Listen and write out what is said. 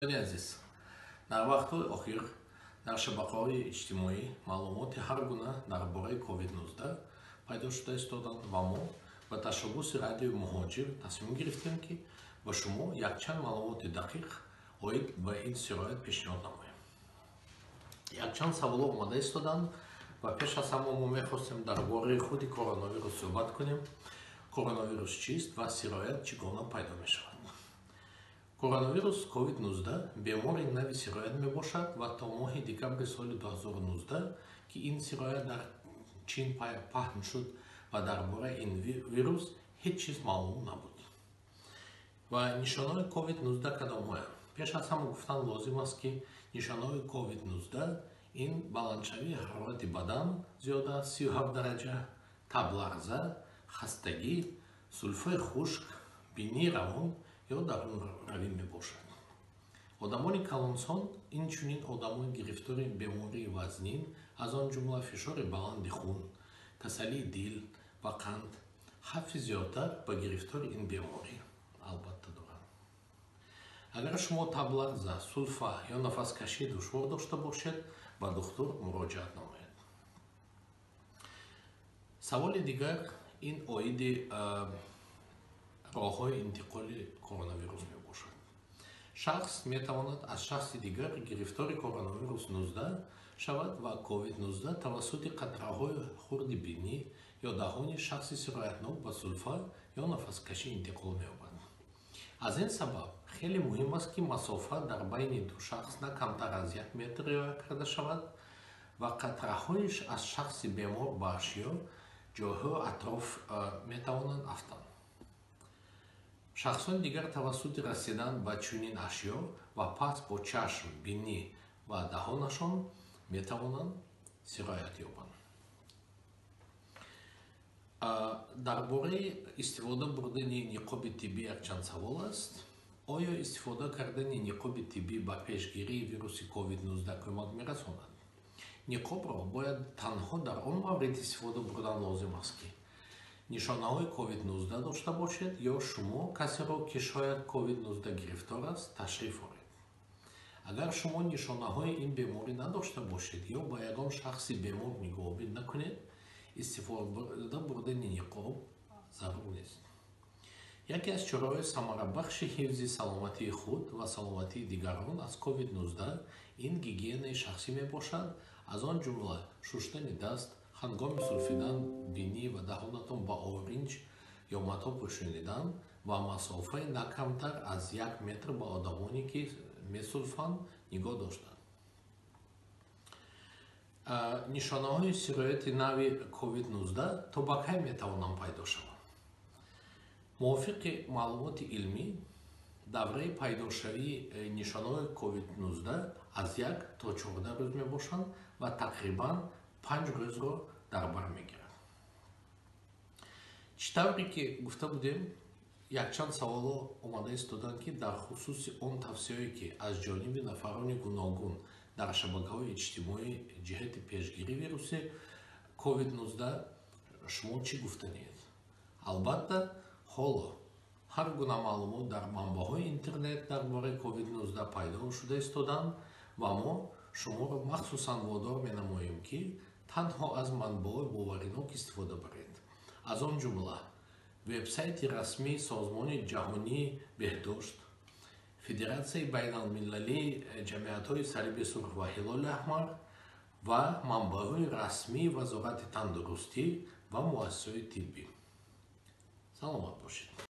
Азиз, дар вақтҳои охир дар шабакаҳои иҷтимоӣ маълумоти ҳар гуна дар бораи COVID-19 пайдо шуда истоданд ва мо ба ташаббуси Радиои Муҳоҷир тасмим гирифтем, ки ба шумо якчанд маълумоти дақиқ оид ба ин сироят пешниҳод намоем. Якчанд саволҳо омада истоданд ва пеш аз ҳама мо мехостем дар бораи худи коронавирус суҳбат кунем. Коронавирус чист ва сироят чӣ гуна пайдо мешавад? Коронавирус COVID-19 бемори нави сироят мебошад ва то моҳи декабри соли 2019, ки ин сироят дар Чин паҳн шуд ва дар бораи ин вирус ҳеҷ чиз маълум набуд. Ва нишонаҳои COVID-19 кадомҳоянд? Пеш аз ҳама гуфтан лозим аст, ки нишонаҳои COVID-19 ин баландшавии ҳарорати бадан зиёда аз 37 дараҷа, таблағза, хастагӣ, сулфаи хушк, бинии равон ё дарунравӣ мебошад. Одамони калонсон, инчунин одамони гирифтори бемории вазнин, аз он ҷумла фишори баланди хун, касалии дил ва қанд, хавфи зиёдтар ба гирифтори ин беморӣ албатта доранд. Агар шумо таблағза, сулфа ё нафаскашии душвор дошта бошед, ба духтур муроҷиат намоед. Саволи дигар ин оиди роҳҳои интиқоли коронавирус мебошад. Шахс метавонад аз шахси дигар гирифтори коронавирус 19 шавад ва COVID-19 тавассути қатраҳои хурди бинӣ ё даҳони шахси сироятнок ба сулфа ё нафаскашӣ интиқол меёбад. Аз ин сабаб хеле муҳим аст, ки масофа дар байни ду шахс на камтар аз 1 метр риоя карда шавад ва қатраҳои аз шахси бемор ба ашё, ҷойҳои атроф метавонанд афтанд. Шахсони дигар тавассути расидан ба чунин ашё ва пас бо чашм, бинӣ ва даҳонашон метавонанд сироят ёбанд. Дар бораи истифода бурдани ниқоби тиббӣ якчанд савол аст. Оё истифода кардани ниқоби тиббӣ ба пешгирии вируси COVID-19 кӯмак мерасонад? Ниқобро бояд танҳо дар он маврид истифода бурдан лозим аст, ки нишонаҳои COVID-19 дошта бошед ё шумо касеро, ки шояд COVID-19 гирифтор аст, ташриф оред. Агар шумо нишонаҳои ин беморӣ надошта бошед ё ба ягон шахси бемор нигоҳубин накунед, истифода бурдани ниқоб зарур нест. Яке аз чораҳои самарабахши ҳифзи саломатии худ ва саломатии дигарон аз COVID-19 ин гигиенаи шахсӣ мебошад, аз он ҷумла шуштани даст, ҳангоми сулфидан бинӣ ва даҳонатон ба оринҷ ё мато пӯшонидан ва масофаи на камтар аз 1 метр ба одамоне, ки месулфанд, нигоҳ доштан. Нишонаҳои сирояти нави COVID-19 то ба кай метавонанд пайдо шаванд? Мувофиқи маълумоти илмӣ, давраи пайдошавии нишонаҳои COVID-19 аз 1 то 14 рӯз мебошанд ва тақрибан 5 рӯзро дар бар мегирад. Чӣ тавре ки гуфта будем, якчанд саволҳо омада истоданд, ки дар хусуси он тавсияое, ки аз ҷониби нафарони гуногун дар шабакаҳои иҷтимоӣ ҷиҳати пешгирии вируси COVID-19, шумо чӣ гуфтаниед? Албатта, ҳоло ҳар гуна маълумот дар манбаъҳои интернет дар бораи COVID-19 пайдо шуда истоданд ва мо шуморо махсусан водор менамоем, ки танҳо аз манбаъҳои боваринок истифода баред, аз он ҷумла вебсайти расмии Созмони Ҷаҳонии Беҳдошт, Федератсияи Байналмилалии Ҷамъиятҳои Салиби Сурх ва Ҳилоли Аҳмар ва манбаъҳои расмии Вазорати тандурустӣ ва муассисаҳои тиббӣ. Саломат бошед.